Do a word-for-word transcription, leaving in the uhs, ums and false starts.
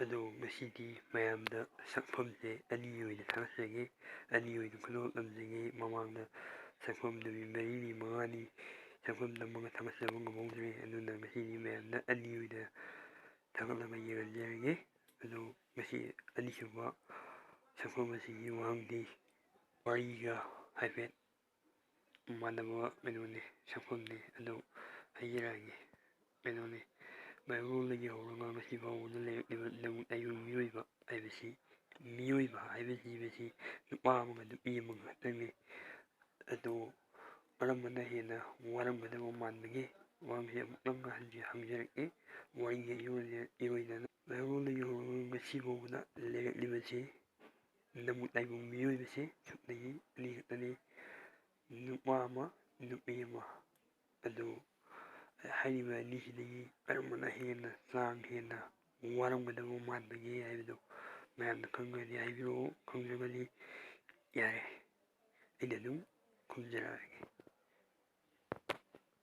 ꯑꯗꯣ ꯉꯁꯤꯗꯤ ꯃꯌꯥꯝꯗ ꯁꯛꯐꯝꯁꯦ ꯑꯅꯤ ꯑꯣꯏꯅ ꯊꯥꯒꯠꯆꯒꯦ, ꯑꯅꯤ ꯑꯣꯏꯅ ꯈꯨꯗꯣꯜ ꯇꯝꯖꯒꯦ꯫ ꯃꯃꯥꯡꯗ ꯁꯛꯐꯝ ꯅꯨꯃꯤꯠ ꯃꯔꯤꯅꯤ ꯃꯉꯥꯅꯤ ꯁꯛꯐꯝ ꯇꯝꯃꯒ ꯊꯥꯒꯠꯆꯕ ꯉꯝꯍꯧꯗ꯭ꯔꯦ꯫ ꯑꯗꯨꯅ ꯉꯁꯤꯗꯤ ꯃꯌꯥꯝꯗ ꯑꯅꯤ ꯑꯣꯏꯅ ꯊꯥꯒꯠꯂꯒ ꯌꯦꯡꯍꯟꯖꯔꯒꯦ꯫ ꯑꯗꯣ ꯉꯁꯤ ꯑꯅꯤꯁꯨꯕ ꯁꯛꯐꯝ ꯑꯁꯤꯒꯤ ꯋꯥꯍꯪꯗꯤ ꯋꯥꯔꯤꯒ ꯍꯥꯏꯐꯦꯠ ꯃꯥꯟꯅꯕ ꯀꯩꯅꯣꯅꯤ, ꯁꯛꯐꯝꯅꯤ꯫ ꯑꯗꯨ ꯍꯥꯏꯖꯔꯛꯑꯒꯦ꯫ ꯀꯩꯅꯣꯅꯤ, ꯃꯩꯔꯣꯜꯗꯒꯤ ꯍꯧꯔꯒ ꯉꯁꯤ ꯐꯥꯎꯕꯗ ꯂꯩꯔꯛꯂꯤꯕ ꯅꯨꯃꯤꯠ ꯑꯌꯨꯡ ꯃꯤꯑꯣꯏꯕ ꯍꯥꯏꯕꯁꯤ, ꯃꯤꯑꯣꯏꯕ ꯍꯥꯏꯕ ꯖꯤꯕꯁꯤ ꯅꯨꯄꯥ ꯑꯃꯒ ꯅꯨꯄꯤ ꯑꯃꯒ ꯈꯛꯇꯪꯅꯤ꯫ ꯑꯗꯨ ꯀꯔꯝꯕꯅ ꯍꯦꯟꯅ ꯋꯥꯔꯝꯒꯗꯕ ꯃꯥꯟꯕꯒꯦ? ꯋꯥꯍꯪꯁꯤ ꯑꯃꯨꯛꯇꯪꯒ ꯍꯟꯖ-, ꯍꯪꯖꯔꯛꯀꯦ꯫ ꯋꯥꯔꯤꯒꯤ ꯏꯔꯣꯏꯅ-, ꯏꯔꯣꯏꯅꯅ ꯃꯩꯔꯣꯜꯗꯒꯤ ꯍꯧꯔꯒ ꯉꯁꯤ ꯐꯥꯎꯕꯗ ꯂꯩꯔꯛꯂꯤꯕꯁꯤ ꯅꯃꯨꯠ ꯇꯥꯏꯕꯪ ꯃꯤꯑꯣꯏꯕꯁꯤ ꯁꯨꯞꯅꯒꯤ ꯑꯅꯤ ꯈꯛꯇꯅꯤ, ꯅꯨꯄꯥ ꯑꯃ, ꯅꯨꯄꯤ ꯑꯃ꯫ ꯑꯗꯨ ꯍꯥꯏꯔꯤꯕ ꯑꯅꯤꯁꯤꯗꯒꯤ ꯀꯔꯝꯕꯅ ꯍꯦꯟꯅ ꯆꯥꯡ ꯍꯦꯟꯅ ꯋꯥꯔꯝꯒꯗꯕ ꯃꯥꯟꯕꯒꯦ ꯍꯥꯏꯕꯗꯨ ꯃꯌꯥꯝꯅ ꯈꯪꯉꯒꯗꯤ ꯍꯥꯏꯕꯤꯔꯛꯑꯣ, ꯈꯪꯗ꯭ꯔꯒꯗꯤ ꯌꯥꯔꯦ, ꯑꯩꯅ ꯑꯗꯨꯝ ꯈꯨꯝꯖꯔꯛꯑꯒꯦ꯫